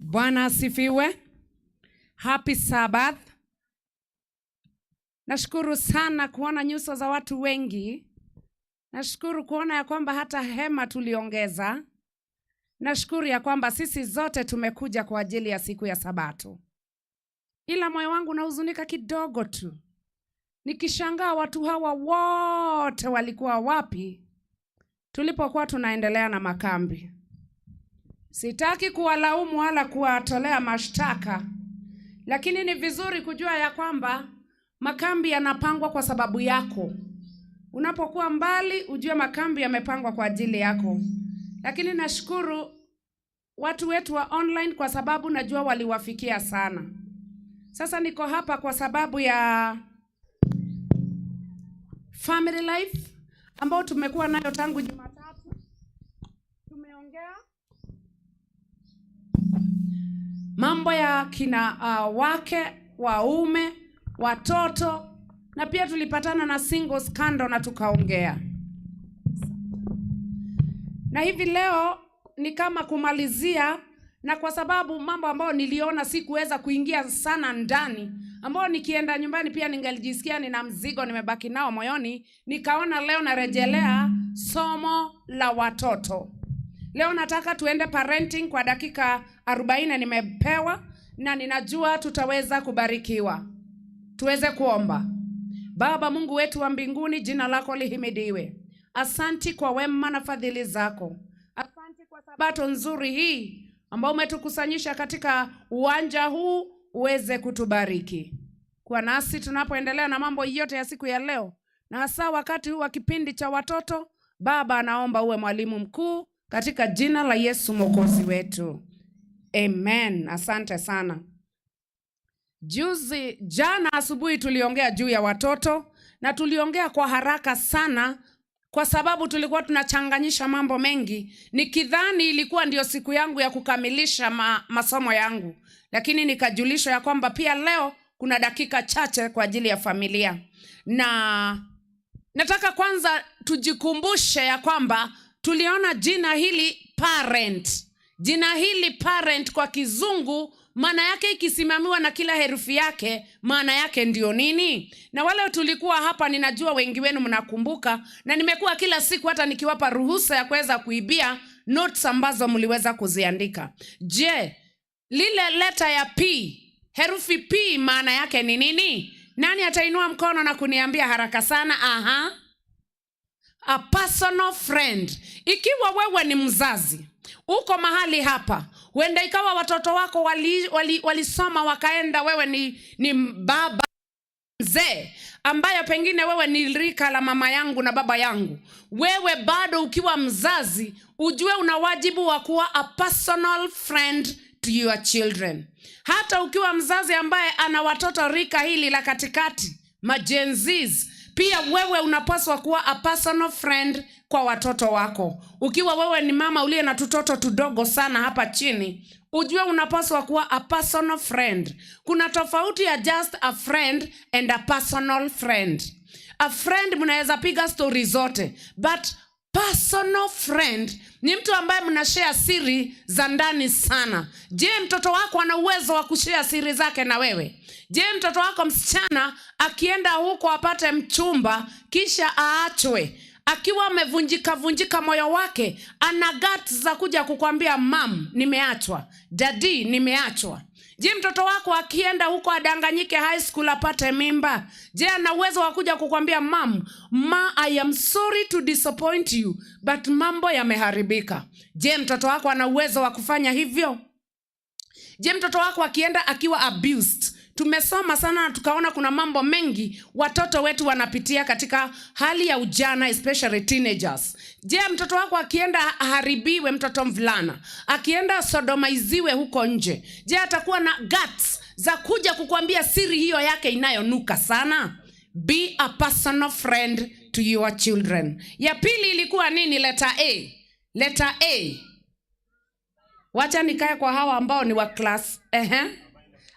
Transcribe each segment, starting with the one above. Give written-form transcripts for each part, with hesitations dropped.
Bwana asifiwe. Happy Sabbath. Nashukuru sana kuona nyuso za watu wengi. Nashukuru kuona ya kwamba hata hema tuliongeza. Nashukuru ya kwamba sisi zote tumekuja kwa ajili ya siku ya Sabato. Ila moyo wangu unahuzunika kidogo tu, nikishangaa watu hawa wote walikuwa wapi tulipokuwa tunaendelea na makambi. Sitaki kuwalaumu wala kuwatolea mashtaka, lakini ni vizuri kujua ya kwamba makambi yanapangwa kwa sababu yako. Unapokuwa mbali, ujue makambi yamepangwa kwa ajili yako. Lakini nashukuru watu wetu wa online kwa sababu najua waliwafikia sana. Sasa niko hapa kwa sababu ya family life ambao tumekuwa nayo tangu Jumatatu. Tumeongea mambo ya kina wake, waume, watoto na pia tulipatana na singles kando na tukaongea. Na hivi leo ni kama kumalizia, na kwa sababu mambo ambayo niliona sikuweza kuingia sana ndani, ambao nikienda nyumbani pia ningelijisikia nina mzigo nimebaki nao moyoni, nikaona leo narejelea somo la watoto. Leo nataka tuende parenting kwa dakika 40 nimepewa, na ninajua tutaweza kubarikiwa. Tuweze kuomba. Baba Mungu wetu wa mbinguni, jina lako lihimidiwe. Asanti kwa wema na fadhili zako. Asanti kwa sabato nzuri hii ambao umetukusanyisha katika uwanja huu uweze kutubariki. Kuwa nasi tunapoendelea na mambo yote ya siku ya leo, na hasa wakati huu wa kipindi cha watoto. Baba, naomba uwe mwalimu mkuu katika jina la Yesu Mwokozi wetu. Amen. Asante sana. Juzi jana asubuhi tuliongea juu ya watoto na tuliongea kwa haraka sana kwa sababu tulikuwa tunachanganyisha mambo mengi, nikidhani ilikuwa ndio siku yangu ya kukamilisha masomo yangu, lakini nikajulishwa ya kwamba pia leo kuna dakika chache kwa ajili ya familia. Na nataka kwanza tujikumbushe ya kwamba tuliona jina hili parent. Jina hili parent kwa Kizungu maana yake ikisimamiwa na kila herufi yake, maana yake ndio nini? Na wale tulikuwa hapa, ninajua wengi wenu mnakumbuka, na nimekuwa kila siku hata nikiwapa ruhusa ya kuweza kuibia notes ambazo mliweza kuziandika. Je, lile leta ya P, herufi P maana yake ni nini? Nani atainua mkono na kuniambia haraka sana? Aha. A personal friend. Ikiwa wewe ni mzazi uko mahali hapa, huenda ikawa watoto wako walisoma wali wakaenda, wewe ni baba mzee ambayo pengine wewe ni rika la mama yangu na baba yangu, wewe bado ukiwa mzazi ujue una wajibu wa kuwa a personal friend to your children. Hata ukiwa mzazi ambaye ana watoto rika hili la katikati, ma-Gen Zs, pia wewe unapaswa kuwa a personal friend kwa watoto wako. Ukiwa wewe ni mama uliye na tutoto tudogo sana hapa chini, ujue unapaswa kuwa a personal friend. Kuna tofauti ya just a friend and a personal friend. A friend mnaweza piga stori zote, but personal friend ni mtu ambaye mnashare siri za ndani sana. Je, mtoto wako ana uwezo wa kushare siri zake na wewe? Je, mtoto wako msichana akienda huko apate mchumba kisha aachwe akiwa amevunjika vunjika moyo wake, ana guts za kuja kukwambia, "Mum, nimeachwa, daddy, nimeachwa"? Je, mtoto wako akienda huko adanganyike high school apate mimba, je, ana uwezo wa kuja kukwambia, "Mum, ma, I am sorry to disappoint you, but mambo yameharibika"? Je, mtoto wako ana uwezo wa kufanya hivyo? Je, mtoto wako akienda akiwa abused? Tumesoma sana na tukaona kuna mambo mengi watoto wetu wanapitia katika hali ya ujana, especially teenagers. Je, mtoto wako akienda aharibiwe, mtoto mvulana akienda sodomaiziwe huko nje, je, atakuwa na guts za kuja kukwambia siri hiyo yake inayonuka sana? Be a personal friend to your children. Ya pili ilikuwa nini? Letter A. Letter A. Wacha nikae kwa hawa ambao ni wa class. Ehe.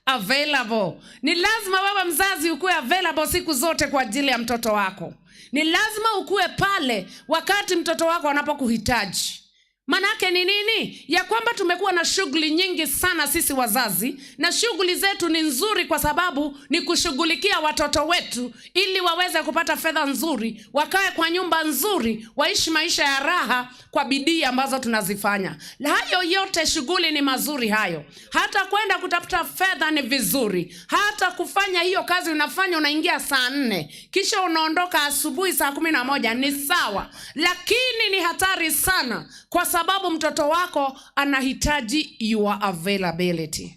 Available. Ni lazima wewe mzazi ukuwe available siku zote kwa ajili ya mtoto wako. Ni lazima ukuwe pale wakati mtoto wako anapokuhitaji. Manake ni nini? Ya kwamba tumekuwa na shughuli nyingi sana sisi wazazi, na shughuli zetu ni nzuri kwa sababu ni kushughulikia watoto wetu ili waweze kupata fedha nzuri, wakae kwa nyumba nzuri, waishi maisha ya raha kwa bidii ambazo tunazifanya. Hayo yote shughuli ni mazuri hayo. Hata kwenda kutafuta fedha ni vizuri. Hata kufanya hiyo kazi unafanya, unaingia saa 4 kisha unaondoka asubuhi saa 11 ni sawa, lakini ni hatari sana kwa sababu mtoto wako anahitaji your availability.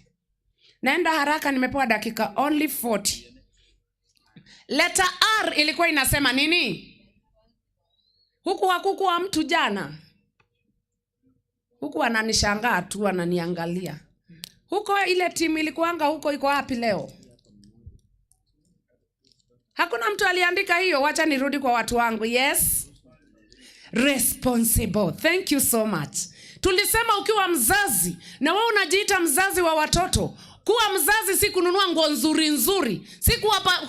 Naenda haraka, nimepewa dakika only 40. Letter R ilikuwa inasema nini? Huku hakukuwa mtu jana, huku ananishangaa tu, ananiangalia huko. Ile timu ilikuanga huko iko wapi leo? Hakuna mtu aliandika hiyo. Wacha nirudi kwa watu wangu. Yes, responsible. Thank you so much. Tulisema ukiwa mzazi na wewe unajiita mzazi wa watoto, kuwa mzazi si kununua nguo nzuri nzuri, si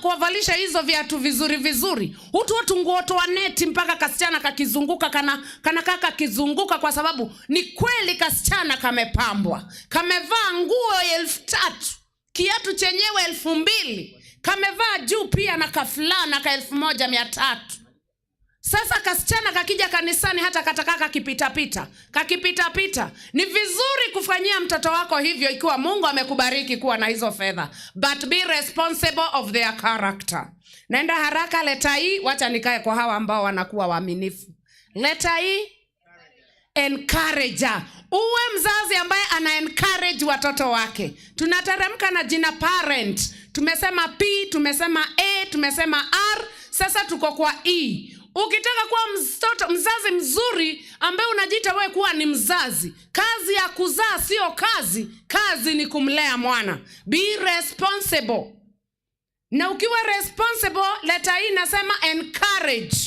kuwavalisha hizo viatu vizuri vizuri, hutuo tunguo twa neti mpaka kasichana kakizunguka kana kaka kizunguka, kwa sababu ni kweli kasichana kamepambwa, kamevaa nguo 3,000, kiatu chenyewe 2,000, kamevaa juu pia na kafulana ka 1,300. Sasa kasichana kakija kanisani, hata katakaa kakipitapita kakipitapita. Ni vizuri kufanyia mtoto wako hivyo ikiwa Mungu amekubariki kuwa na hizo fedha, but be responsible of their character. Naenda haraka, letter E, wacha nikae kwa hawa ambao wanakuwa waaminifu. Letter E, encourager. Uwe mzazi ambaye ana encourage watoto wake. Tunateremka na jina parent. Tumesema P, tumesema A, tumesema R, sasa tuko kwa E. Ukitaka kuwa mtoto mzazi mzuri ambaye unajiita wewe kuwa ni mzazi, kazi ya kuzaa sio kazi, kazi ni kumlea mwana. Be responsible. Na ukiwa responsible, letter E inasema encourage.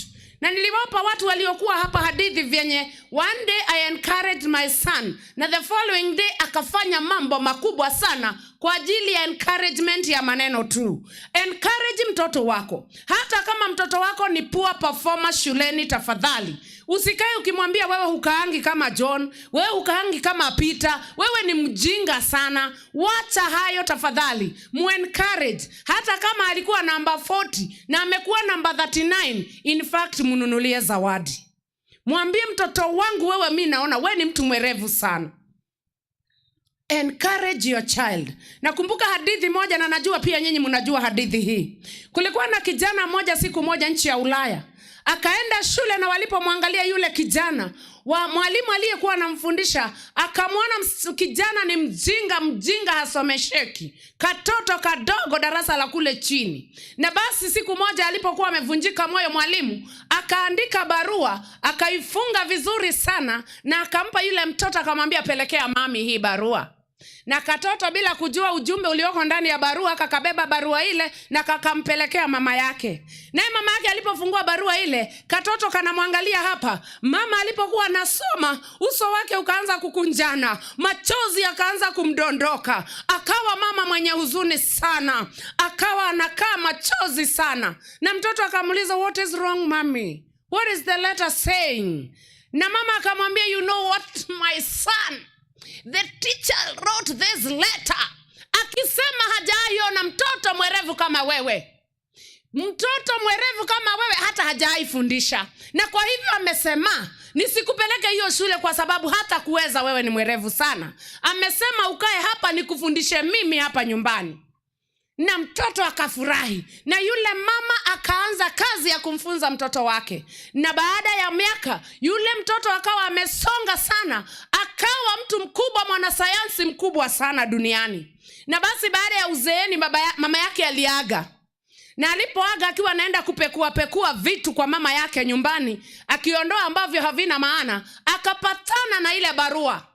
Na niliwapa watu waliokuwa hapa hadithi vyenye one day I encouraged my son na the following day akafanya mambo makubwa sana kwa ajili ya encouragement ya maneno tu. Encourage mtoto wako, hata kama mtoto wako ni poor performer shuleni, tafadhali usikae ukimwambia wewe hukaangi kama John, wewe hukaangi kama Peter, wewe ni mjinga sana. Wacha hayo tafadhali, muencourage. Hata kama alikuwa namba 40 na amekuwa namba 39, in fact mnunulie zawadi. Mwambie mtoto wangu, wewe, mi naona wewe ni mtu mwerevu sana. Encourage your child. Nakumbuka hadithi moja na najua pia nyinyi mnajua hadithi hii. Kulikuwa na kijana mmoja siku moja nchi ya Ulaya. Akaenda shule na walipomwangalia yule kijana wa mwalimu aliyekuwa anamfundisha akamwona kijana ni mjinga, mjinga hasomesheki, katoto kadogo darasa la kule chini. Na basi siku moja alipokuwa amevunjika moyo, mwalimu akaandika barua akaifunga vizuri sana na akampa yule mtoto, akamwambia pelekea mami hii barua. Na katoto bila kujua ujumbe ulioko ndani ya barua kakabeba barua ile na kakampelekea mama yake. Naye mama yake alipofungua barua ile, katoto kanamwangalia hapa. Mama alipokuwa anasoma, uso wake ukaanza kukunjana, machozi yakaanza kumdondoka. Akawa mama mwenye huzuni sana, akawa anakaa machozi sana. Na mtoto akamuuliza, what is wrong mommy? What is the letter saying? Na mama akamwambia, you know what my son, the teacher wrote this letter akisema hajaiona mtoto mwerevu kama wewe, mtoto mwerevu kama wewe hata hajaifundisha, na kwa hivyo amesema nisikupeleke hiyo shule kwa sababu hata kuweza, wewe ni mwerevu sana. Amesema ukae hapa nikufundishe mimi hapa nyumbani. Na mtoto akafurahi, na yule mama akaanza kazi ya kumfunza mtoto wake. Na baada ya miaka yule mtoto akawa amesonga sana, akawa mtu mkubwa, mwanasayansi mkubwa sana duniani. Na basi baada ya uzeeni mama yake aliaga, na alipoaga akiwa anaenda kupekua pekua vitu kwa mama yake nyumbani, akiondoa ambavyo havina maana, akapatana na ile barua.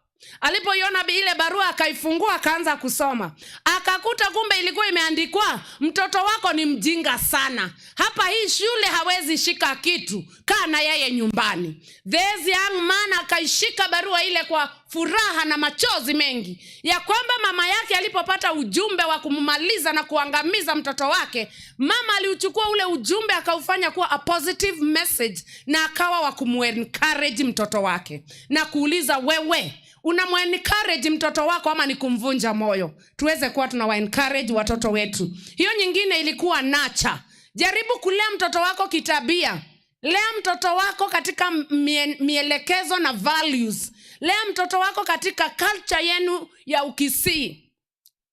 Alipoiona ile barua akaifungua, akaanza kusoma, akakuta kumbe ilikuwa imeandikwa, "Mtoto wako ni mjinga sana, hapa hii shule hawezi shika kitu, kaa na yeye nyumbani." This young man akaishika barua ile kwa furaha na machozi mengi, ya kwamba mama yake alipopata ujumbe wa kummaliza na kuangamiza mtoto wake, mama aliuchukua ule ujumbe akaufanya kuwa a positive message, na akawa wa kumuencourage mtoto wake. Na kuuliza, wewe unamuencourage mtoto wako ama ni kumvunja moyo? Tuweze kuwa tunawa encourage watoto wetu. Hiyo nyingine ilikuwa nurture. Jaribu kulea mtoto wako kitabia. Lea mtoto wako katika mielekezo na values. Lea mtoto wako katika culture yenu ya Ukisii.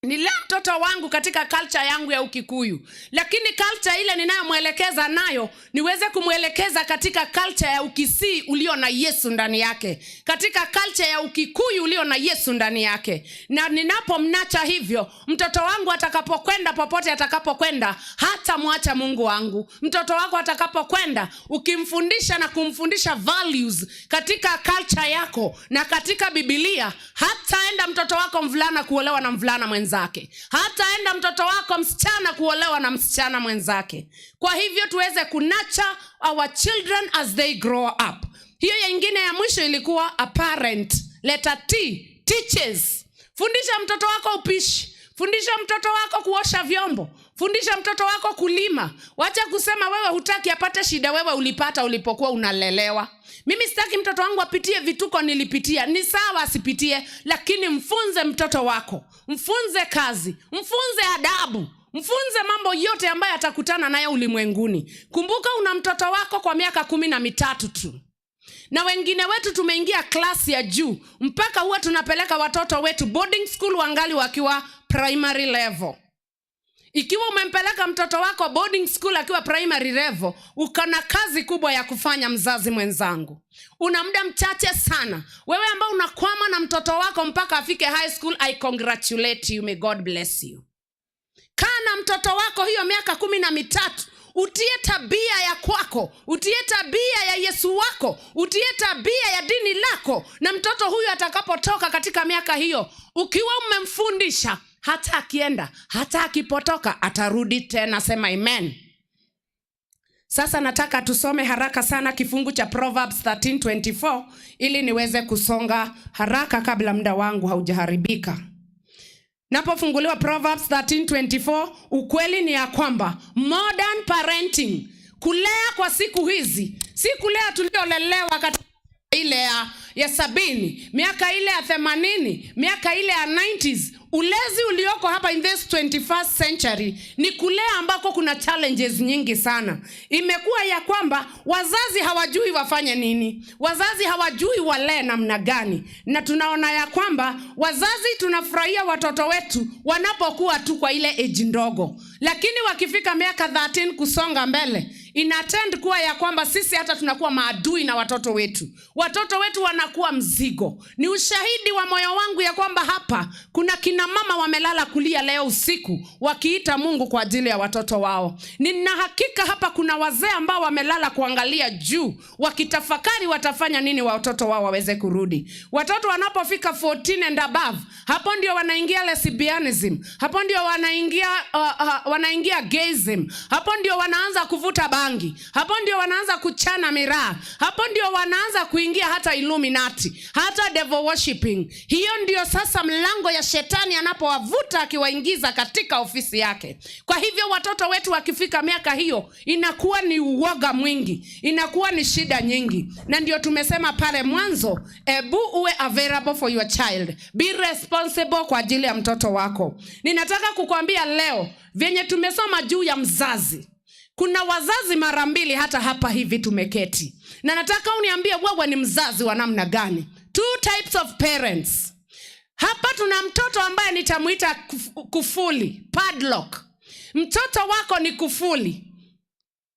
Nilea mtoto wangu katika culture yangu ya Ukikuyu, lakini culture ile ninayomwelekeza nayo, niweze kumwelekeza katika culture ya Ukisii ulio na Yesu ndani yake, katika culture ya Ukikuyu ulio na Yesu ndani yake. Na ninapomnurture hivyo, mtoto wangu atakapokwenda, popote atakapokwenda, hata mwacha Mungu wangu. Mtoto wako atakapokwenda, ukimfundisha na kumfundisha values katika culture yako na katika Bibilia, hataenda mtoto wako mvulana kuolewa na mvulana mwenzake, hataenda mtoto wako msichana kuolewa na msichana mwenzake. Kwa hivyo tuweze kunurture our children as they grow up. Hiyo yingine ya mwisho ilikuwa a parent, letter T, teaches. Fundisha mtoto wako upishi, fundisha mtoto wako kuosha vyombo, fundisha mtoto wako kulima. Wacha kusema wewe hutaki apate shida wewe ulipata ulipokuwa unalelewa. "Mimi sitaki mtoto wangu apitie vituko nilipitia." Ni sawa asipitie, lakini mfunze mtoto wako, mfunze kazi, mfunze adabu, mfunze mambo yote ambayo atakutana nayo ulimwenguni. Kumbuka una mtoto wako kwa miaka 13 tu, na wengine wetu tumeingia class ya juu mpaka huwa tunapeleka watoto wetu boarding school wangali wakiwa primary level. Ikiwa umempeleka mtoto wako boarding school akiwa primary level, uko na kazi kubwa ya kufanya, mzazi mwenzangu. Una muda mchache sana. Wewe ambao unakwama na mtoto wako mpaka afike high school, I congratulate you, may God bless you. Kaa na mtoto wako hiyo miaka 13, utie tabia ya kwako, utie tabia ya Yesu wako, utie tabia ya dini lako. Na mtoto huyu atakapotoka katika miaka hiyo, ukiwa umemfundisha, hata akienda, hata akipotoka, atarudi tena. Sema amen. Sasa nataka tusome haraka sana kifungu cha Proverbs 13:24 ili niweze kusonga haraka kabla muda wangu haujaharibika. Napofunguliwa Proverbs 13:24, ukweli ni ya kwamba modern parenting, kulea kwa siku hizi, si kulea tuliolelewa katika ile ya 70, miaka ile ya 80, miaka ile ya 90s. Ulezi ulioko hapa in this 21st century ni kulea ambako kuna challenges nyingi sana. Imekuwa ya kwamba wazazi hawajui wafanye nini, wazazi hawajui walee namna gani, na tunaona ya kwamba wazazi tunafurahia watoto wetu wanapokuwa tu kwa ile age ndogo, lakini wakifika miaka 13 kusonga mbele, inatend kuwa ya kwamba sisi hata tunakuwa maadui na watoto wetu. Watoto wetu wanakuwa mzigo. Ni ushahidi wa moyo wangu ya kwamba hapa kuna kina mama wamelala kulia leo usiku wakiita Mungu kwa ajili ya watoto wao. Nina hakika hapa kuna wazee ambao wamelala kuangalia juu wakitafakari watafanya nini watoto wao waweze kurudi. Watoto wanapofika 14 and above, hapo ndio wanaingia lesbianism, hapo ndio wanaingia gayism, hapo ndio wanaanza kuvuta bangi, hapo ndio wanaanza kuchana miraa, hapo ndio wanaanza kuingia hata Illuminati, hata devil worshiping. Hiyo ndio sasa mlango ya shetani anapowavuta akiwaingiza katika ofisi yake. Kwa hivyo watoto wetu wakifika miaka hiyo, inakuwa ni uoga mwingi, inakuwa ni shida nyingi, na ndio tumesema pale mwanzo, ebu uwe available for your child, be responsible kwa ajili ya mtoto wako. Ninataka kukwambia leo vyenye tumesoma juu ya mzazi, kuna wazazi mara mbili hata hapa hivi tumeketi, na nataka uniambie wewe ni mzazi wa namna gani. Two types of parents. Hapa tuna mtoto ambaye nitamuita kufuli, padlock. Mtoto wako ni kufuli,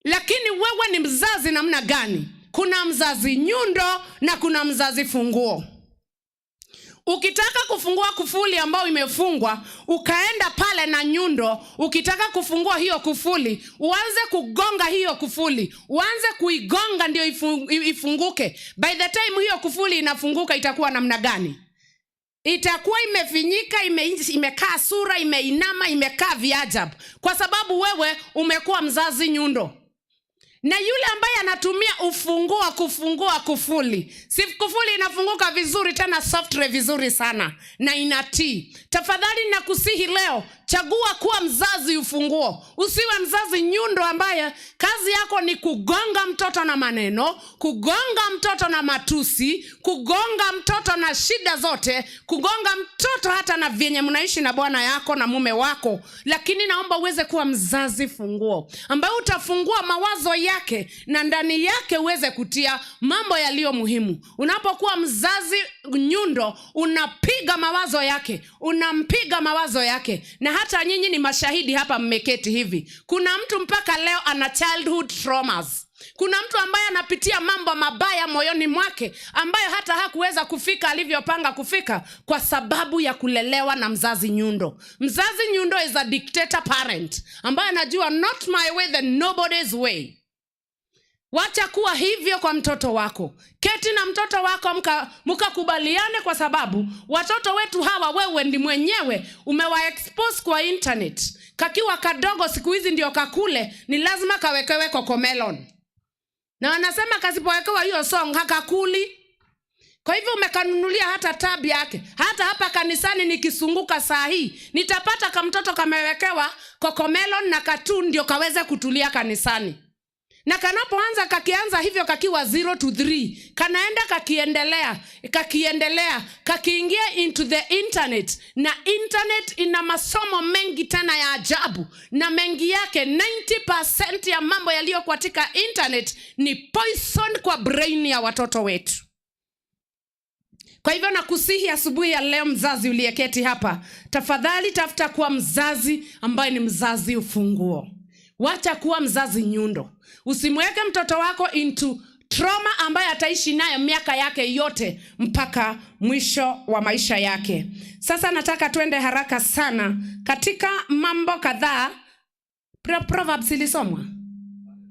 lakini wewe ni mzazi namna gani? Kuna mzazi nyundo na kuna mzazi funguo. Ukitaka kufungua kufuli ambayo imefungwa, ukaenda pale na nyundo, ukitaka kufungua hiyo kufuli, uanze kugonga hiyo kufuli, uanze kuigonga ndio ifunguke. By the time hiyo kufuli inafunguka, itakuwa namna gani? Itakuwa imefinyika, imekaa sura, imeinama, imekaa viajabu, kwa sababu wewe umekuwa mzazi nyundo. Na yule ambaye anatumia ufunguo wa kufungua kufuli, si kufuli inafunguka vizuri tena software vizuri sana na inatii. Tafadhali nakusihi leo, chagua kuwa mzazi ufunguo. Usiwe mzazi nyundo ambaye kazi yako ni kugonga mtoto na maneno, kugonga mtoto na matusi, kugonga mtoto na shida zote, kugonga mtoto hata na vyenye mnaishi na bwana yako na mume wako. Lakini naomba uweze kuwa mzazi funguo ambaye utafungua mawazo yake na ndani yake uweze kutia mambo yaliyo muhimu. Unapokuwa mzazi nyundo, unapiga mawazo yake, unampiga mawazo yake. Na hata nyinyi ni mashahidi hapa, mmeketi hivi. Kuna mtu mpaka leo ana childhood traumas. Kuna mtu ambaye anapitia mambo mabaya moyoni mwake ambayo hata hakuweza kufika alivyopanga kufika kwa sababu ya kulelewa na mzazi nyundo. Mzazi nyundo is a dictator parent ambaye anajua not my way then nobody's way. Wacha kuwa hivyo kwa mtoto wako. Keti na mtoto wako mkakubaliane, kwa sababu watoto wetu hawa, wewe ndi mwenyewe umewa expose kwa internet. Kakiwa kadogo siku hizi ndio kakule, ni lazima kawekewe Cocomelon, na wanasema kasipowekewa hiyo song hakakuli. Kwa hivyo umekanunulia hata tab yake. Hata hapa kanisani nikisunguka saa hii nitapata kamtoto kamewekewa Cocomelon na cartoon ndio kaweze kutulia kanisani. Na kanapoanza, kakianza hivyo kakiwa 0 to 3, kanaenda kakiendelea, kakiendelea, kakiingia into the internet. Na internet ina masomo mengi tena ya ajabu, na mengi yake 90% ya mambo yaliyo katika internet ni poison kwa brain ya watoto wetu. Kwa hivyo nakusihi asubuhi ya leo, mzazi uliyeketi hapa, tafadhali tafuta kuwa mzazi ambaye ni mzazi ufunguo. Wacha kuwa mzazi nyundo. Usimweke mtoto wako into trauma ambayo ataishi nayo miaka yake yote mpaka mwisho wa maisha yake. Sasa nataka tuende haraka sana katika mambo kadhaa. Proverbs ilisomwa?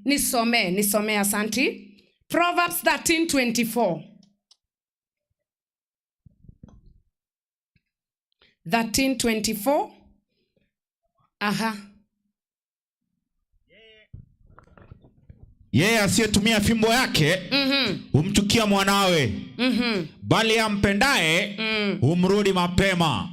Nisomee, nisomee, asanti. Proverbs 13:24. 13:24. Aha. Yeye asiyetumia fimbo yake humchukia mwanawe, bali ampendaye humrudi mapema.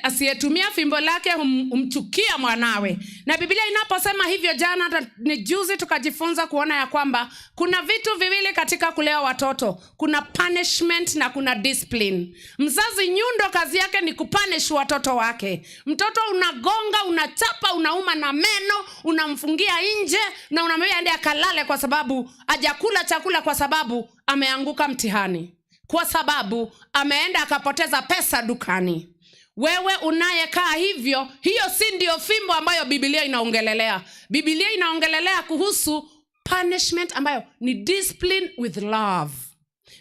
Asiyetumia fimbo lake humchukia mwanawe. Na Biblia inaposema hivyo, jana hata ni juzi tukajifunza kuona ya kwamba kuna vitu viwili katika kulea watoto. Kuna punishment na kuna discipline. Mzazi nyundo kazi yake ni kupunish watoto wake. Mtoto unagonga, unachapa, unauma na meno, unamfungia nje na unamwambia aende akalale kwa sababu hajakula chakula, kwa sababu ameanguka mtihani, kwa sababu ameenda akapoteza pesa dukani. Wewe unayekaa hivyo, hiyo si ndio fimbo ambayo Biblia inaongelelea. Biblia inaongelelea kuhusu punishment ambayo ni discipline with love.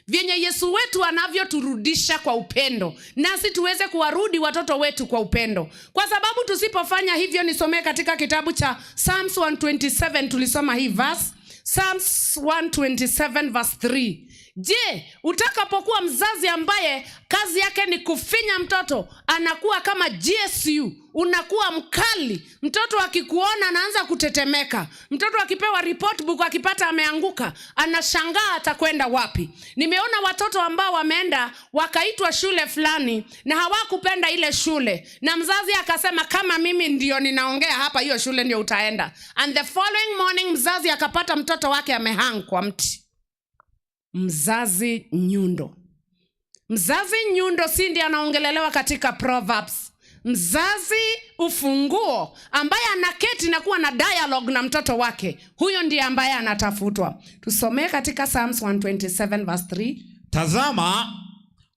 Vyenye Yesu wetu anavyoturudisha kwa upendo, nasi tuweze kuwarudi watoto wetu kwa upendo. Kwa sababu tusipofanya hivyo, nisomee katika kitabu cha Psalms 127, tulisoma hii verse. Psalms 127 verse 3. Je, utakapokuwa mzazi ambaye kazi yake ni kufinya mtoto, anakuwa kama GSU, unakuwa mkali, mtoto akikuona anaanza kutetemeka, mtoto akipewa report book akipata ameanguka, anashangaa atakwenda wapi. Nimeona watoto ambao wameenda wakaitwa shule fulani na hawakupenda ile shule, na mzazi akasema kama mimi ndio ninaongea hapa, hiyo shule ndio utaenda. And the following morning mzazi akapata mtoto wake amehang kwa mti. Mzazi nyundo. Mzazi nyundo si ndiye anaongelelewa katika Proverbs. Mzazi ufunguo ambaye anaketi na kuwa na dialogue na mtoto wake, huyo ndiye ambaye anatafutwa. Tusomee katika Psalms 127 verse 3. Tazama,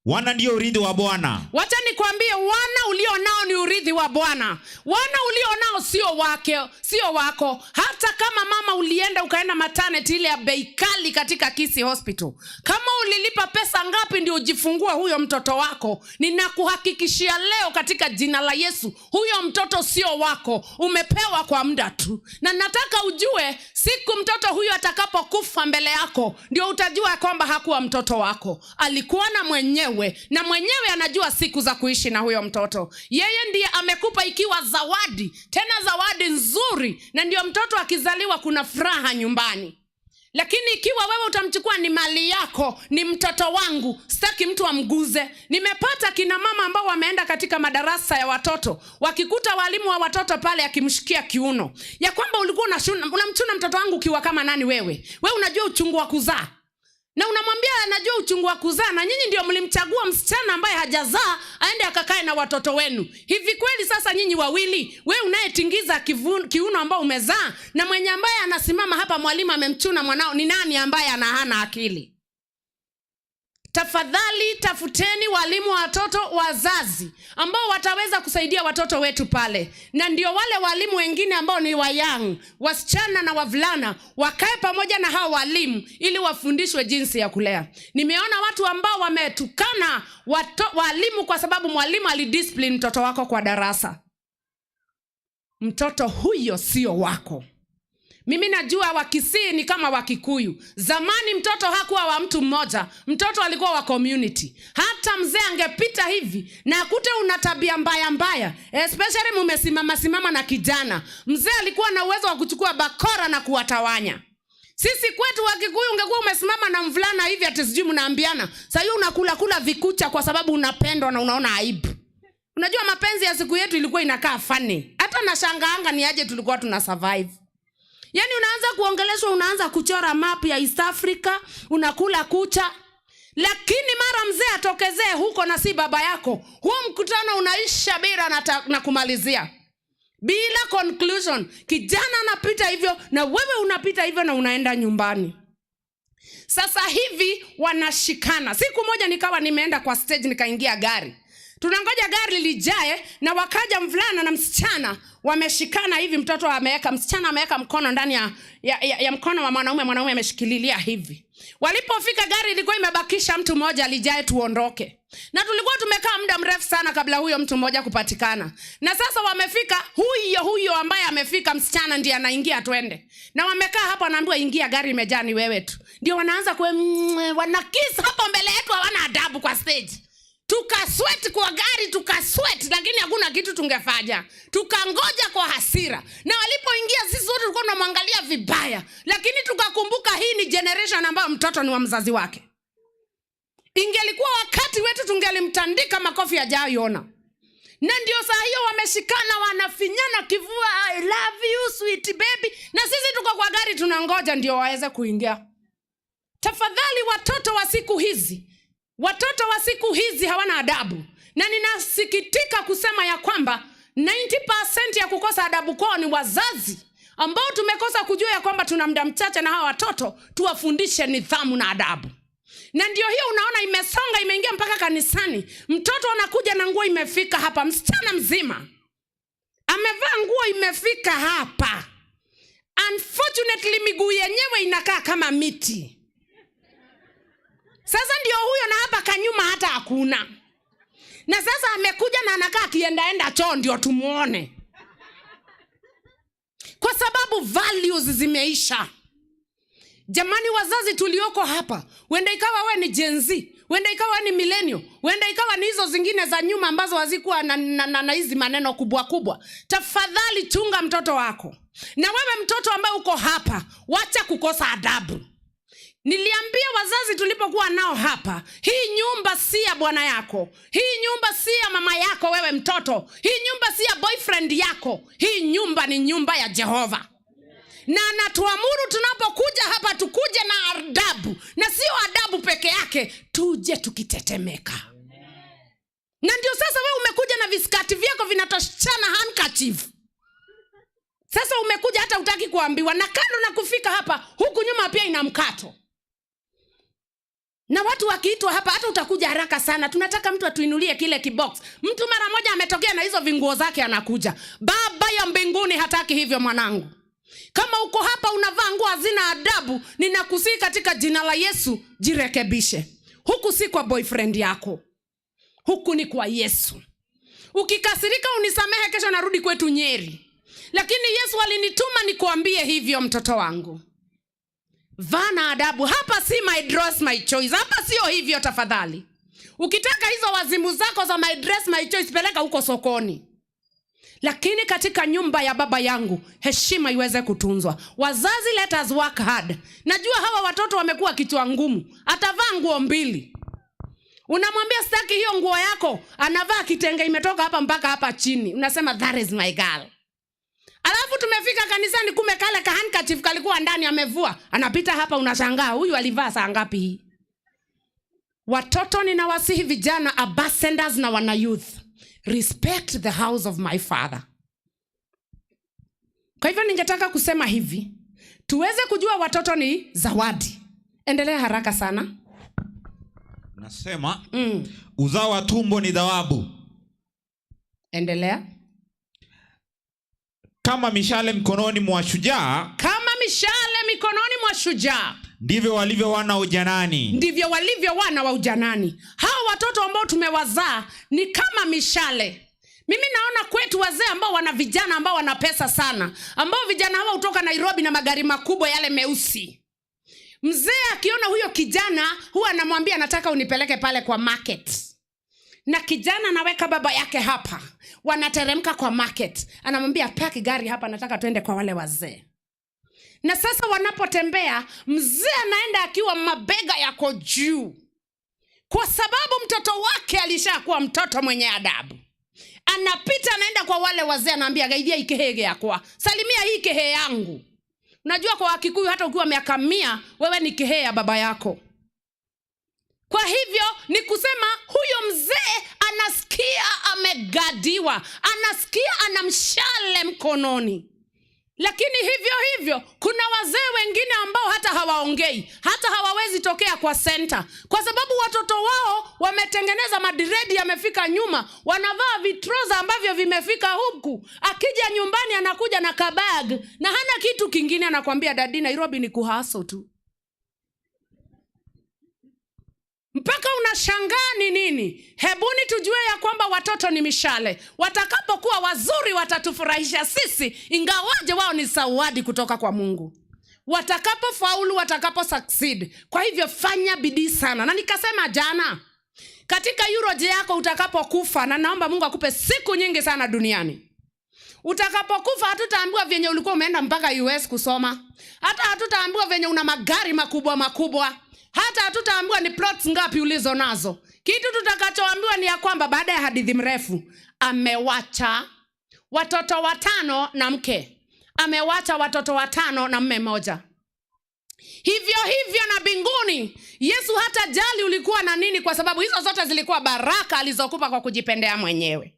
wana ndio urithi wa Bwana. Wacha nikwambie, wana ulio nao ni urithi wa Bwana. Wana ulio nao sio wake, sio wako. Hata kama mama ulienda ukaenda maternity ile ya bei kali katika Kisii Hospital, kama ulilipa pesa ngapi ndio ujifungue huyo mtoto wako, ninakuhakikishia leo katika jina la Yesu, huyo mtoto sio wako, umepewa kwa muda tu. Na nataka ujue siku mtoto huyo atakapokufa mbele yako, ndio utajua kwamba hakuwa mtoto wako, alikuwa na mwenyewe. wewe, na mwenyewe anajua siku za kuishi na huyo mtoto. Yeye ndiye amekupa ikiwa zawadi, tena zawadi nzuri, na ndio mtoto akizaliwa kuna furaha nyumbani. Lakini ikiwa wewe utamchukua ni mali yako, ni mtoto wangu, sitaki mtu amguze. Nimepata kina mama ambao wameenda katika madarasa ya watoto, wakikuta walimu wa watoto pale akimshikia kiuno, ya kwamba ulikuwa unamchuna mtoto wangu ukiwa kama nani wewe? Wewe unajua uchungu wa kuzaa, na unamwambia anajua uchungu wa kuzaa, na nyinyi ndio mlimchagua msichana ambaye hajazaa aende akakae na watoto wenu. Hivi kweli sasa nyinyi wawili, we unayetingiza kiuno ambao umezaa na mwenye ambaye anasimama hapa mwalimu amemchuna mwanao, ni nani ambaye hana akili? Tafadhali tafuteni walimu wa watoto, wazazi ambao wataweza kusaidia watoto wetu pale, na ndio wale walimu wengine ambao ni wayoung, wasichana na wavulana, wakae pamoja na hao walimu ili wafundishwe jinsi ya kulea. Nimeona watu ambao wametukana walimu kwa sababu mwalimu alidiscipline mtoto wako kwa darasa. Mtoto huyo sio wako. Mimi najua Wakisii ni kama Wakikuyu. Zamani mtoto hakuwa wa mtu mmoja, mtoto alikuwa wa community. Hata mzee angepita hivi na akute una tabia mbaya mbaya, especially mumesimama simama na kijana, mzee alikuwa na uwezo wa kuchukua bakora na kuwatawanya. Sisi kwetu Wakikuyu ungekuwa umesimama na mvulana hivi ati sijui mnaambiana, sasa hiyo unakula kula vikucha kwa sababu unapendwa na unaona aibu. Unajua mapenzi ya siku yetu ilikuwa inakaa funny. Hata nashangaanga ni aje tulikuwa tuna survive. Yaani unaanza kuongeleshwa, unaanza kuchora map ya East Africa, unakula kucha. Lakini mara mzee atokezee huko na si baba yako, huo mkutano unaisha bila na kumalizia. Bila conclusion. Kijana anapita hivyo na wewe unapita hivyo na unaenda nyumbani. Sasa hivi wanashikana. Siku moja nikawa nimeenda kwa stage, nikaingia gari. Tunangoja gari lijae na wakaja mvulana na msichana wameshikana hivi, mtoto ameweka, msichana ameweka mkono ndani ya mkono wa mwanaume, mwanaume ameshikililia hivi. Walipofika gari ilikuwa imebakisha mtu mmoja alijae tuondoke. Na tulikuwa tumekaa muda mrefu sana kabla huyo mtu mmoja kupatikana. Na sasa wamefika, huyo huyo ambaye amefika msichana ndiye anaingia twende. Na wamekaa hapo anaambiwa ingia gari imejaa ni wewe tu. Ndio wanaanza wanakiss hapo mbele yetu, hawana adabu kwa stage. Tukasweat kwa gari, tukasweat, lakini hakuna kitu tungefanya. Tukangoja kwa hasira. Na walipoingia sisi wote tulikuwa tunamwangalia vibaya, lakini tukakumbuka hii ni generation ambayo mtoto ni wa mzazi wake. Ingelikuwa wakati wetu tungelimtandika makofi hajayoona. Na ndio saa hiyo wameshikana wanafinyana kifua, I love you sweet baby. Na sisi tuko kwa gari tunangoja ndio waweze kuingia. Tafadhali watoto wa siku hizi, watoto wa siku hizi hawana adabu. Na ninasikitika kusema ya kwamba 90% ya kukosa adabu kwao ni wazazi ambao tumekosa kujua ya kwamba tuna muda mchache na hawa watoto, tuwafundishe nidhamu na adabu. Na ndio hiyo unaona imesonga, imeingia mpaka kanisani. Mtoto anakuja na nguo imefika hapa, msichana mzima amevaa nguo imefika hapa. Unfortunately miguu yenyewe inakaa kama miti. Sasa ndio huyo, na hapa kanyuma hata hakuna. Na sasa amekuja na anakaa akiendaenda choo ndio tumuone. Kwa sababu values zimeisha. Jamani wazazi tulioko hapa, wenda ikawa we ni Gen Z, wenda ikawa ni millennial, wenda ikawa ni hizo zingine za nyuma ambazo hazikuwa na hizi maneno kubwa kubwa. Tafadhali chunga mtoto wako. Na wewe mtoto ambaye uko hapa, wacha kukosa adabu. Niliambia wazazi tulipokuwa nao hapa, hii nyumba si ya bwana yako, hii nyumba si ya mama yako wewe mtoto, hii nyumba si ya boyfriend yako, hii nyumba ni nyumba ya Jehova. Na anatuamuru tunapokuja hapa tukuje na adabu, na sio adabu peke yake, tuje tukitetemeka. Na ndio sasa wewe umekuja na viskati vyako vinatoshana handkerchief. Sasa umekuja hata hutaki kuambiwa, na kando na kufika hapa, huku nyuma pia ina mkato. Na watu wakiitwa hapa hata utakuja haraka sana. Tunataka mtu atuinulie kile kibox. Mtu mara moja ametokea na hizo vinguo zake anakuja. Baba ya mbinguni hataki hivyo mwanangu. Kama uko hapa unavaa nguo hazina adabu, ninakusihi katika jina la Yesu jirekebishe. Huku si kwa boyfriend yako. Huku ni kwa Yesu. Ukikasirika unisamehe, kesho narudi kwetu Nyeri. Lakini Yesu alinituma nikuambie hivyo mtoto wangu. Vaa na adabu. Hapa si my dress my choice. Hapa sio hivyo tafadhali. Ukitaka hizo wazimu zako za my dress my choice, peleka huko sokoni, lakini katika nyumba ya baba yangu heshima iweze kutunzwa. Wazazi, let us work hard. Najua hawa watoto wamekuwa kichwa ngumu. Atavaa nguo mbili, unamwambia sitaki hiyo nguo yako, anavaa kitenge imetoka hapa mpaka hapa chini, unasema that is my girl. Alafu tumefika kanisani, kumbe kale ka handkerchief kalikuwa ndani amevua, anapita hapa, unashangaa huyu alivaa saa ngapi hii? Watoto, ninawasihi vijana, ambassadors na wana youth, respect the house of my father. Kwa hivyo ningetaka kusema hivi, tuweze kujua watoto ni zawadi. Endelea haraka sana. Nasema uzao wa tumbo ni thawabu, Endelea. Kama mishale mkononi mwa shujaa, Kama mishale mikononi mwa shujaa, ndivyo walivyo wana ujanani. Ndivyo walivyo wana wa ujanani. Hawa watoto ambao tumewazaa ni kama mishale. Mimi naona kwetu wazee ambao wana vijana ambao wana pesa sana, ambao vijana hawa hutoka Nairobi na magari makubwa yale meusi. Mzee akiona huyo kijana huwa anamwambia, "Nataka unipeleke pale kwa market." Na kijana anaweka baba yake hapa, wanateremka kwa market, anamwambia, "Park gari hapa, nataka tuende kwa wale wazee." Na sasa wanapotembea, mzee anaenda akiwa mabega yako juu, kwa sababu mtoto wake alishakuwa mtoto mwenye adabu. Anapita, anaenda kwa wale wazee, anaambia, "Geithia ikihege yakwa, salimia hii kihee yangu." Unajua kwa Wakikuyu hata ukiwa miaka 100, wewe ni kihee ya baba yako. Kwa hivyo ni kusema huyo mzee anasikia amegadiwa, anasikia ana mshale mkononi. Lakini hivyo hivyo kuna wazee wengine ambao hata hawaongei, hata hawawezi tokea kwa center, kwa sababu watoto wao wametengeneza madread yamefika nyuma, wanavaa vitroza ambavyo vimefika huku. Akija nyumbani anakuja na kabag na hana kitu kingine, anakwambia, "Daddy, Nairobi ni kuhustle tu," mpaka unashangaa ni nini. Hebuni tujue ya kwamba watoto ni mishale. Watakapokuwa wazuri watatufurahisha sisi, ingawaje wao ni zawadi kutoka kwa Mungu, watakapofaulu, watakapo succeed. Kwa hivyo fanya bidii sana. Na nikasema jana katika eulogy yako utakapokufa, na naomba Mungu akupe siku nyingi sana duniani, utakapokufa hatutaambiwa vyenye ulikuwa umeenda mpaka US kusoma, hata hatutaambiwa venye una magari makubwa makubwa, hata hatutaambiwa ni plots ngapi ulizo nazo. Kitu tutakachoambiwa ni ya kwamba baada ya hadithi mrefu, amewacha watoto watano na mke, amewacha watoto watano na mme mmoja. Hivyo hivyo na mbinguni, Yesu hata jali ulikuwa na nini, kwa sababu hizo zote zilikuwa baraka alizokupa kwa kujipendea mwenyewe.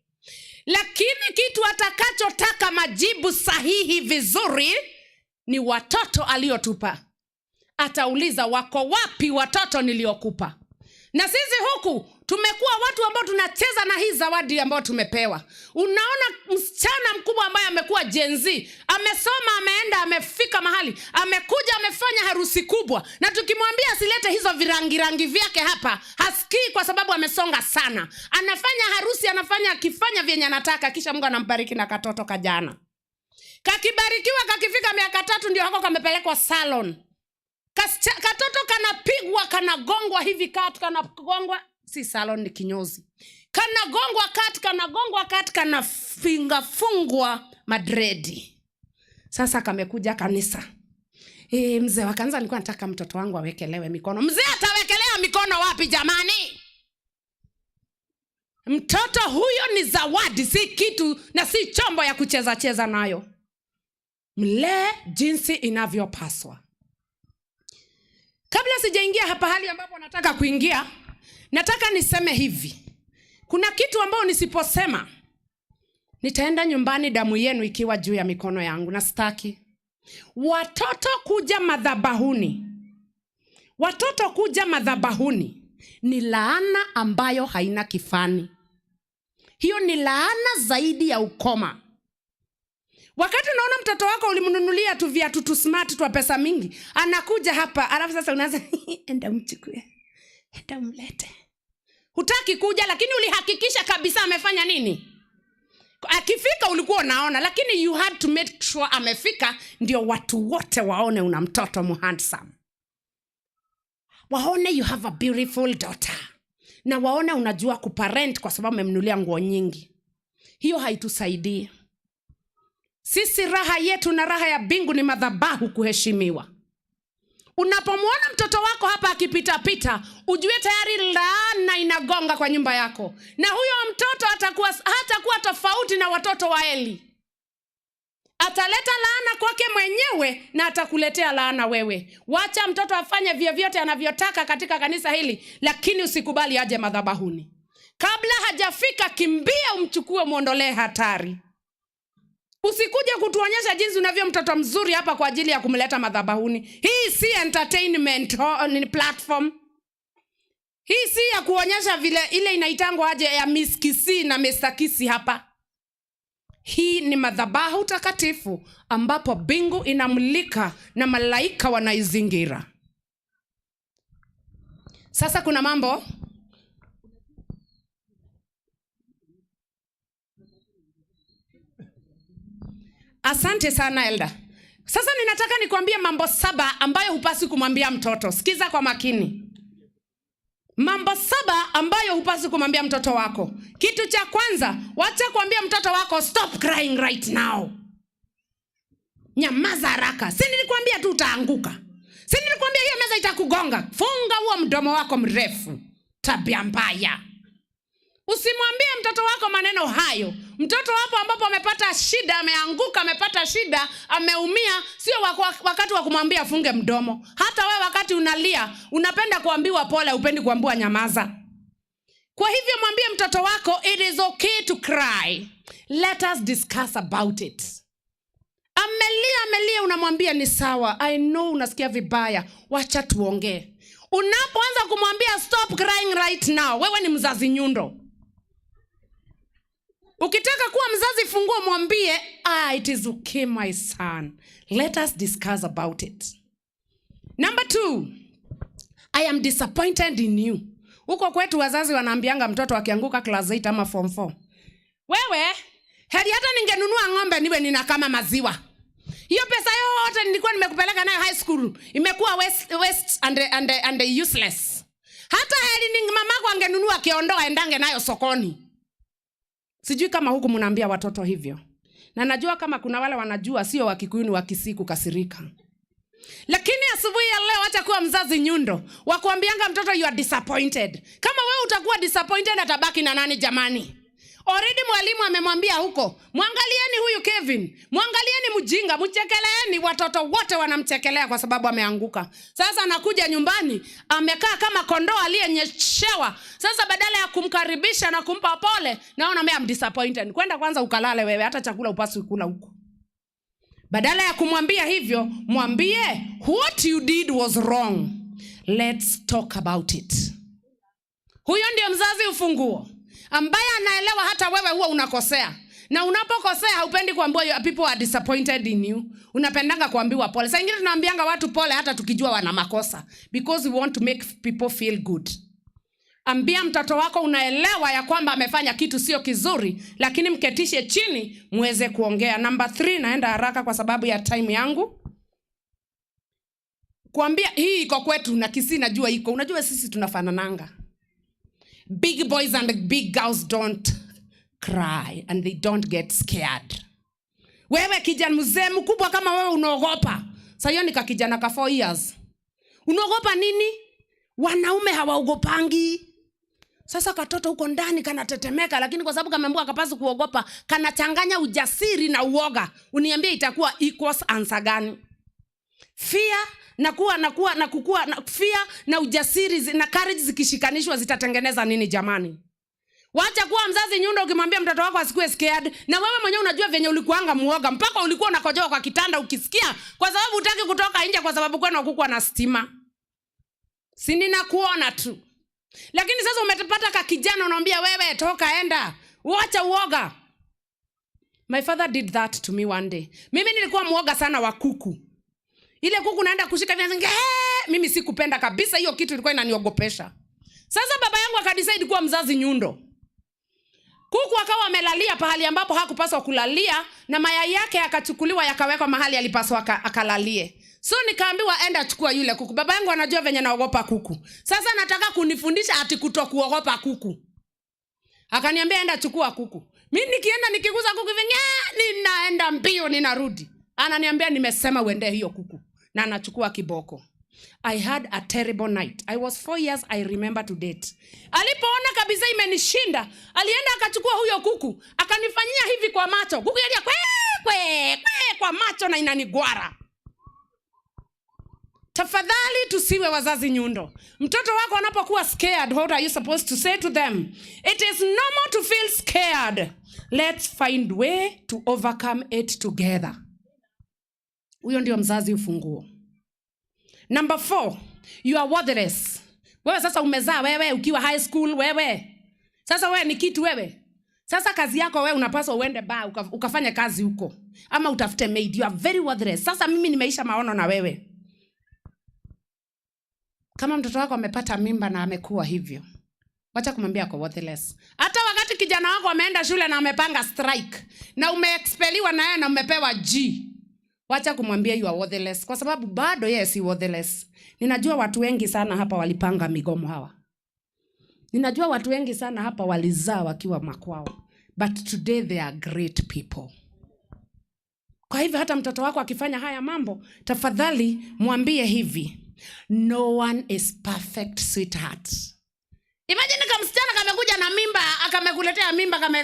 Lakini kitu atakachotaka majibu sahihi vizuri ni watoto aliotupa. Atauliza, "Wako wapi watoto niliokupa?" Na sisi huku tumekuwa watu ambao tunacheza na hii zawadi ambayo tumepewa. Unaona msichana mkubwa ambaye amekuwa Gen Z, amesoma, ameenda, amefika mahali, amekuja, amefanya harusi kubwa, na tukimwambia asilete hizo virangirangi vyake hapa hasikii, kwa sababu amesonga sana. Anafanya harusi, anafanya, akifanya vyenye anataka, kisha Mungu anambariki na katoto kajana. Kakibarikiwa, kakifika miaka 3, ndio hako kamepelekwa salon. Katoto kanapigwa, kanagongwa hivi cut, kanagongwa, si salon, ni kinyozi, kanagongwa cut, kanagongwa cut, kanafungwa madread. Sasa kamekuja kanisa. E, mzee wa kanisa, alikuwa nataka mtoto wangu awekelewe mikono. Mzee atawekelea mikono wapi jamani? Mtoto huyo ni zawadi, si kitu na si chombo ya kucheza cheza nayo. Mlee jinsi inavyopaswa. Kabla sijaingia hapa hali ambapo nataka kuingia, nataka niseme hivi. Kuna kitu ambao nisiposema nitaenda nyumbani damu yenu ikiwa juu ya mikono yangu, na sitaki. Watoto kuja madhabahuni, watoto kuja madhabahuni ni laana ambayo haina kifani. Hiyo ni laana zaidi ya ukoma. Wakati unaona mtoto wako ulimnunulia tu viatu tu smart twa pesa mingi, anakuja hapa, alafu sasa unaanza, "Enda umchukue, enda umlete." Hutaki kuja, lakini ulihakikisha kabisa amefanya nini? Akifika ulikuwa unaona, lakini you had to make sure amefika ndio watu wote waone una mtoto muhandsome, waone you have a beautiful daughter. Na waone unajua kuparent kwa sababu umemnunulia nguo nyingi. Hiyo haitusaidii. Sisi raha yetu na raha ya mbingu ni madhabahu kuheshimiwa. Unapomwona mtoto wako hapa akipitapita, ujue tayari laana inagonga kwa nyumba yako, na huyo mtoto hatakuwa tofauti na watoto wa Eli. Ataleta laana kwake mwenyewe na atakuletea laana wewe. Wacha mtoto afanye vyovyote anavyotaka katika kanisa hili, lakini usikubali aje madhabahuni. Kabla hajafika, kimbia umchukue, muondolee hatari. Usikuje kutuonyesha jinsi unavyo mtoto mzuri hapa kwa ajili ya kumleta madhabahuni. Hii si entertainment ni platform. Hii si ya kuonyesha vile ile inaitangwa aje ya Miss Kisii na Mr. Kisii hapa. Hii ni madhabahu takatifu ambapo mbingu inamulika na malaika wanaizingira. Sasa kuna mambo. Asante sana Elda. Sasa ninataka nikwambie mambo 7 ambayo hupaswi kumwambia mtoto. Sikiza kwa makini. Mambo 7 ambayo hupaswi kumwambia mtoto wako. Kitu cha kwanza, wacha kuambia mtoto wako stop crying right now. Nyamaza haraka. Si nilikwambia tu utaanguka. Si nilikwambia hiyo meza itakugonga. Funga huo mdomo wako mrefu. Tabia mbaya. Usimwambie mtoto wako maneno hayo. Mtoto wako ambapo amepata shida, ameanguka, amepata shida, ameumia, sio wakati wa kumwambia afunge mdomo. Hata wewe wakati unalia, unapenda kuambiwa pole, hupendi kuambiwa nyamaza. Kwa hivyo mwambie mtoto wako, it is okay to cry. Let us discuss about it. Amelia, amelia, unamwambia ni sawa. I know unasikia vibaya. Wacha tuongee. Unapoanza kumwambia stop crying right now, wewe ni mzazi nyundo. Ukitaka kuwa mzazi funguo, mwambie, it is okay my son. Let us discuss about it. Number 2, I am disappointed in you. Huko kwetu wazazi wanaambianga mtoto akianguka class 8 ama form 4. Wewe, heri hata ningenunua ng'ombe niwe nina kama maziwa. Hiyo pesa yote nilikuwa nimekupeleka nayo high school imekuwa waste and useless. Hata heri mamako angenunua kiondo aendange nayo sokoni. Sijui kama huku mnaambia watoto hivyo. Na najua kama kuna wale wanajua sio wa Kikuyu ni wa Kisii kukasirika. Lakini asubuhi ya leo acha kuwa mzazi nyundo wa kuambianga mtoto you are disappointed. Kama wewe utakuwa disappointed atabaki na nani jamani? Already mwalimu amemwambia huko, mwangalieni huyu Kevin, mwangalieni mjinga, mchekeleeni. Watoto wote wanamchekelea kwa sababu ameanguka. Sasa anakuja nyumbani amekaa kama kondoo aliyenyeshewa. Sasa badala ya kumkaribisha na kumpa pole, naona mimi am disappointed. Kwenda kwanza ukalale wewe, hata chakula upaswi kula huko. Badala ya kumwambia hivyo, mwambie what you did was wrong. Let's talk about it. Huyo ndio mzazi ufunguo, ambaye anaelewa hata wewe huwa unakosea. Na unapokosea haupendi kuambiwa people are disappointed in you. Unapendanga kuambiwa pole. Saa ingine tunaambianga watu pole hata tukijua wana makosa, because we want to make people feel good. Ambia mtoto wako unaelewa ya kwamba amefanya kitu sio kizuri, lakini mketishe chini muweze kuongea. Number 3, naenda haraka kwa sababu ya time yangu. Kuambia hii iko kwetu na Kisii najua iko. Unajua sisi tunafanananga. Big boys and big girls don't cry and they don't get scared. Wewe kijana mzee mkubwa kama wewe unaogopa. Sasa hiyo ni kakijana ka 4 years. Unaogopa nini? Wanaume hawaogopangi. Sasa katoto huko ndani kanatetemeka, lakini kwa sababu kameambiwa kapaswi kuogopa, kanachanganya ujasiri na uoga. Uniambie itakuwa equals answer gani? Fear na kuwa na kuwa na kukua na fear na ujasiri na courage zikishikanishwa zitatengeneza nini jamani? Wacha kuwa mzazi nyundo ukimwambia mtoto wako asikuwe scared, na wewe mwenyewe unajua venye ulikuanga muoga mpaka ulikuwa unakojoa kwa kitanda ukisikia, kwa sababu hutaki kutoka nje kwa sababu kwenu hakukuwa na stima. Si ninakuona tu. Lakini sasa umepata ka kijana unamwambia wewe toka enda, wacha uoga. My father did that to me one day. Mimi nilikuwa muoga sana wa kuku. Ile kuku naenda kushika hivi, nasema, mimi sikupenda kabisa hiyo kitu, ilikuwa inaniogopesha. Sasa baba yangu akadecide kuwa mzazi nyundo. Kuku akawa amelalia pahali ambapo hakupaswa kulalia, na mayai yake yakachukuliwa yakawekwa mahali alipaswa akalalie. So nikaambiwa, "Enda chukua yule kuku." Baba yangu anajua venye naogopa kuku. Sasa nataka kunifundisha ati kutokuogopa kuku. Akaniambia, "Enda chukua kuku." Mi nikienda, nikiguza kuku hivi, ninaenda mbio, ninarudi. Ananiambia, "Nimesema uende hiyo kuku." Na anachukua kiboko. I had a terrible night. I was 4 years, I remember to date. Alipoona kabisa imenishinda, alienda akachukua huyo kuku, akanifanyia hivi kwa macho. Kuku yalia kwe kwe kwe kwa macho na inanigwara. Tafadhali tusiwe wazazi nyundo. Mtoto wako anapokuwa scared, what are you supposed to say to them? It is normal to feel scared. Let's find way to overcome it together. Huyo ndio mzazi ufunguo. Number four, you are worthless. Wewe sasa umezaa, wewe ukiwa high school, wewe. Sasa wewe ni kitu wewe. Sasa kazi yako wewe unapaswa uende bar ukafanye kazi huko ama utafute maid. You are very worthless. Sasa mimi nimeisha maono na wewe. Kama mtoto wako amepata mimba na amekuwa hivyo, wacha kumwambia ako worthless. Hata wakati kijana wako ameenda shule na amepanga strike na umeexpeliwa na yeye na umepewa G, wacha kumwambia you are worthless, kwa sababu bado yeye si worthless. Ninajua watu wengi sana hapa walipanga migomo hawa. Ninajua watu wengi sana hapa walizaa wakiwa makwao, but today they are great people. Kwa hivyo hata mtoto wako akifanya haya mambo, tafadhali mwambie hivi, "No one is perfect, sweetheart." Imagine kama msichana kamekuja na mimba, akamekuletea mimba, kama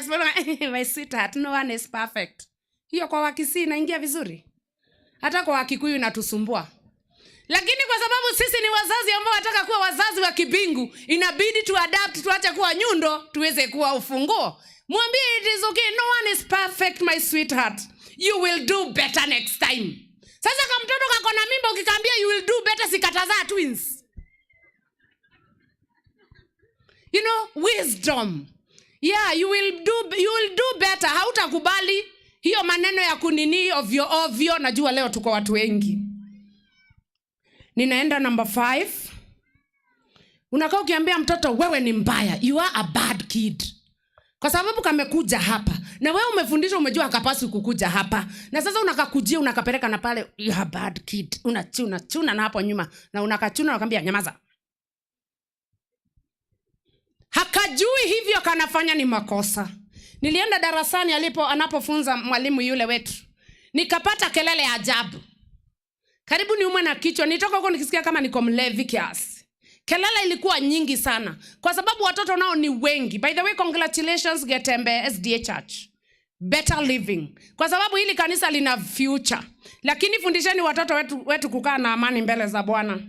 "My sweetheart, no one is perfect." Hiyo kwa Wakisii inaingia vizuri, hata kwa Wakikuyu inatusumbua. Lakini kwa sababu sisi ni wazazi ambao wataka kuwa wazazi wa kibingu, inabidi tu adapt, tuache kuwa nyundo, tuweze kuwa ufunguo. Mwambie, "It is okay, no one is perfect, my sweetheart. You will do better next time." Sasa kama mtoto kako na mimba, ukikaambia you will do better, si katazaa twins. Wisdom. Yeah, you will do better. Hautakubali hiyo maneno ya kunini ovyo ovyo. Najua leo tuko watu wengi. Ninaenda number five. Unakaa ukiambia mtoto, "Wewe ni mbaya, you are a bad kid," kwa sababu kamekuja hapa na wewe umefundishwa, umejua hakapaswi kukuja hapa, na sasa unakakujia, unakapeleka na pale, "You are a bad kid." Unachuna chuna na hapo nyuma na unakachuna, unakwambia, "Nyamaza." Hakajui hivyo kanafanya ni makosa. Nilienda darasani alipo anapofunza mwalimu yule wetu, nikapata kelele ya ajabu, karibu niumwe na kichwa. Nitoka huko nikisikia kama niko mlevi kiasi. Kelele ilikuwa nyingi sana kwa sababu watoto nao ni wengi. By the way, congratulations, Getembe SDA Church, better living, kwa sababu hili kanisa lina future. Lakini fundisheni watoto wetu kukaa na amani mbele za Bwana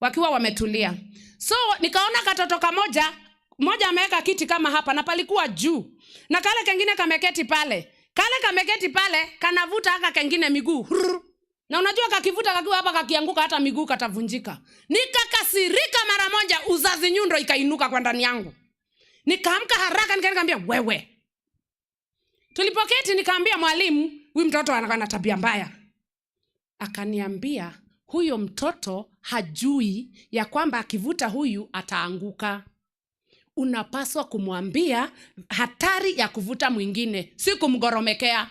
wakiwa wametulia. So nikaona katoto kamoja moja ameweka kiti kama hapa na palikuwa juu, na kale kengine kameketi pale. Kale kameketi pale kanavuta haka kengine miguu. Hurr. Na unajua kakivuta kakiwa hapa, kakianguka hata miguu katavunjika. Nikakasirika mara moja, uzazi nyundo ikainuka kwa ndani yangu. Nikaamka haraka, nikaambia, "Wewe." Tulipoketi nikaambia mwalimu, "Huyu mtoto ana tabia mbaya." Akaniambia, "Huyo mtoto hajui ya kwamba akivuta huyu ataanguka. Unapaswa kumwambia hatari ya kuvuta mwingine, si kumgoromekea."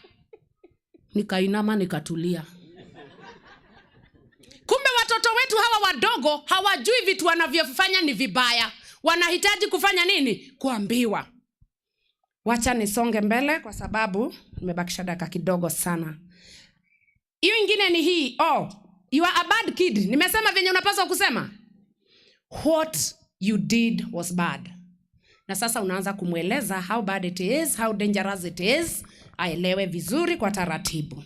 Nikainama, nikatulia. Kumbe watoto wetu hawa wadogo hawajui vitu wanavyofanya ni vibaya. Wanahitaji kufanya nini? Kuambiwa. Wacha nisonge mbele kwa sababu nimebakisha dakika kidogo sana. Hiyo ingine ni hii. Oh, you are a bad kid. Nimesema venye unapaswa kusema. What you did was bad. Na sasa unaanza kumweleza how bad it is, how dangerous it is, aelewe vizuri kwa taratibu.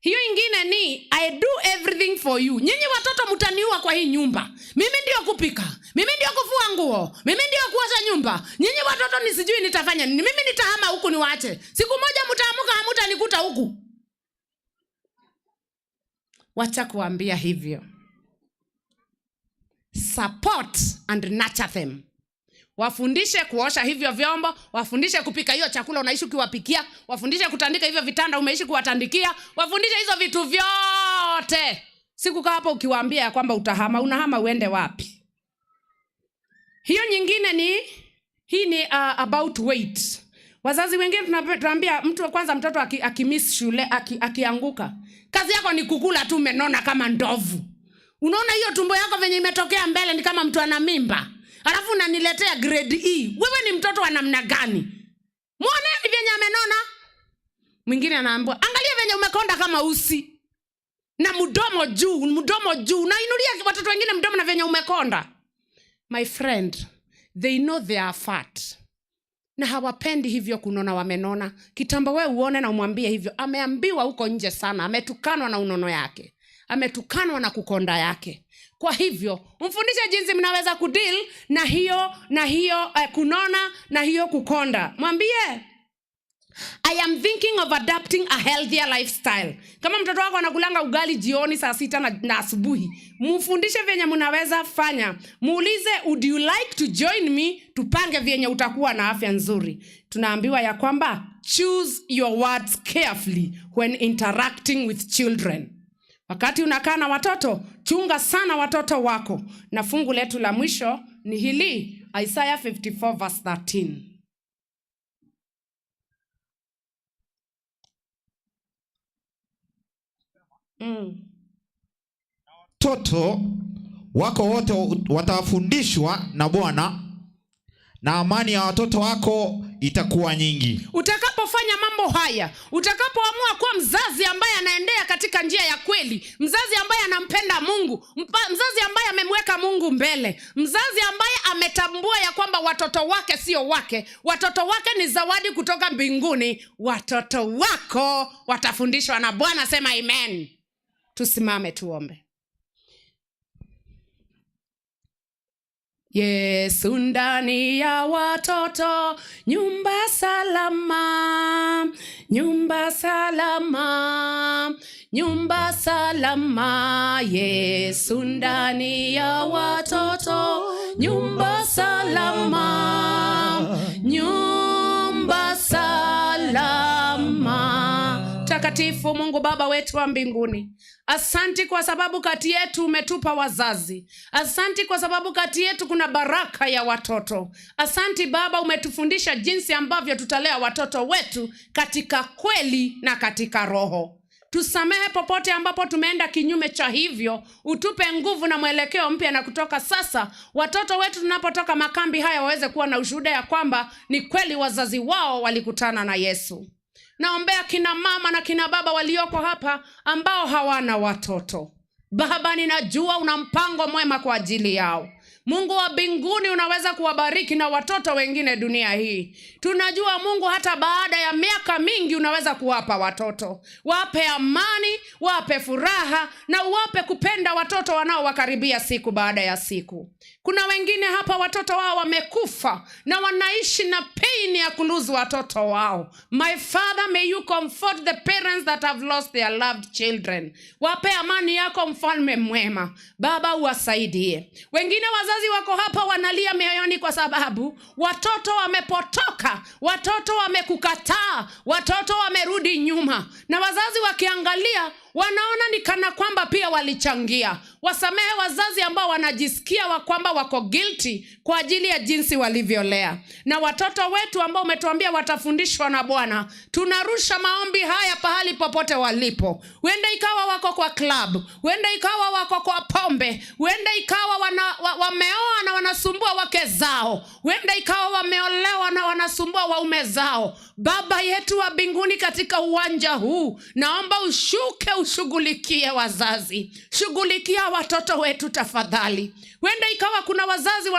Hiyo ingine ni I do everything for you. Nyinyi watoto mtaniua kwa hii nyumba. Mimi ndio kupika, mimi ndio kufua nguo, mimi ndio kuosha nyumba. Nyinyi watoto ni sijui nitafanya nini. Mimi nitahama huku niwaache. Siku moja mtaamka hamutanikuta huku. Wacha kuambia hivyo. Support and nurture them. Wafundishe kuosha hivyo vyombo, wafundishe kupika hiyo chakula unaishi ukiwapikia, wafundishe kutandika hivyo vitanda umeishi kuwatandikia, wafundishe hizo vitu vyote. Sikukaa hapo ukiwaambia ya kwamba utahama. Unahama uende wapi? Hiyo nyingine ni hii, ni about weight. Wazazi wengine tunaambia mtu wa kwanza, mtoto akimiss shule, akianguka, kazi yako ni kukula tu, umenona kama ndovu. Unaona hiyo tumbo yako venye imetokea mbele ni kama mtu ana mimba, alafu unaniletea grade E. Wewe ni mtoto wa namna gani? Muoneni venye amenona. Mwingine anaambiwa, angalia venye umekonda kama usi na mdomo juu, mdomo juu, unainulia watoto wengine mdomo na venye umekonda. My friend, they know they are fat na hawapendi hivyo kunona wamenona. Kitambo we uone na umwambie hivyo, ameambiwa huko nje sana, ametukanwa na unono yake, ametukanwa na kukonda yake. Kwa hivyo mfundishe jinsi mnaweza kudeal na hiyo kunona na hiyo kukonda. Mwambie, I am thinking of adapting a healthier lifestyle. Kama mtoto wako anakulanga ugali jioni saa 6 na asubuhi, mfundishe venye mnaweza fanya. Muulize, would you like to join me? Tupange venye utakuwa na afya nzuri. Tunaambiwa ya kwamba choose your words carefully when interacting with children. Wakati unakaa na watoto, chunga sana watoto wako. Na fungu letu la mwisho ni hili, Isaiah 54 verse 13. Watoto wako wote watafundishwa na Bwana, na amani ya watoto wako itakuwa nyingi. Utakapofanya mambo haya, utakapoamua kuwa mzazi ambaye anaendea katika njia ya kweli, mzazi ambaye anampenda Mungu, mzazi ambaye amemweka Mungu mbele, mzazi ambaye ametambua ya kwamba watoto wake sio wake, watoto wake ni zawadi kutoka mbinguni, watoto wako watafundishwa na Bwana. Sema amen. Tusimame tuombe. Yesu ndani ya watoto, nyumba salama, nyumba salama, nyumba salama. Yesu ndani ya watoto, nyumba salama, nyumba salama. Mtakatifu Mungu Baba wetu wa mbinguni, asanti kwa sababu kati yetu umetupa wazazi. Asanti kwa sababu kati yetu kuna baraka ya watoto. Asanti Baba, umetufundisha jinsi ambavyo tutalea watoto wetu katika kweli na katika roho. Tusamehe popote ambapo tumeenda kinyume cha hivyo, utupe nguvu na mwelekeo mpya, na kutoka sasa watoto wetu tunapotoka makambi haya waweze kuwa na ushuhuda ya kwamba ni kweli wazazi wao walikutana na Yesu. Naombea kina mama na kina baba walioko hapa ambao hawana watoto. Baba, ninajua una mpango mwema kwa ajili yao. Mungu wa mbinguni, unaweza kuwabariki na watoto wengine dunia hii. Tunajua Mungu, hata baada ya miaka mingi unaweza kuwapa watoto. Wape amani, wape furaha na uwape kupenda watoto wanaowakaribia siku baada ya siku. Kuna wengine hapa watoto wao wamekufa na wanaishi na pain ya kulose watoto wao. My Father, may you comfort the parents that have lost their loved children. Wape amani yako, mfalme mwema. Baba, uwasaidie. Wengine wazazi wako hapa wanalia mioyoni kwa sababu watoto wamepotoka, watoto wamekukataa, watoto wamerudi nyuma, na wazazi wakiangalia wanaona ni kana kwamba pia walichangia. Wasamehe wazazi ambao wanajisikia wa kwamba wako guilty kwa ajili ya jinsi walivyolea. Na watoto wetu ambao umetuambia watafundishwa na Bwana, tunarusha maombi haya pahali popote walipo. Huenda ikawa wako kwa club, huenda ikawa wako kwa pombe, huenda ikawa wameoa na wanasumbua wake zao, huenda ikawa wameolewa na wanasumbua waume zao. Baba yetu wa mbinguni, katika uwanja huu naomba ushuke, ushughulikie wazazi, shughulikia watoto wetu tafadhali. Huenda ikawa kuna wazazi wana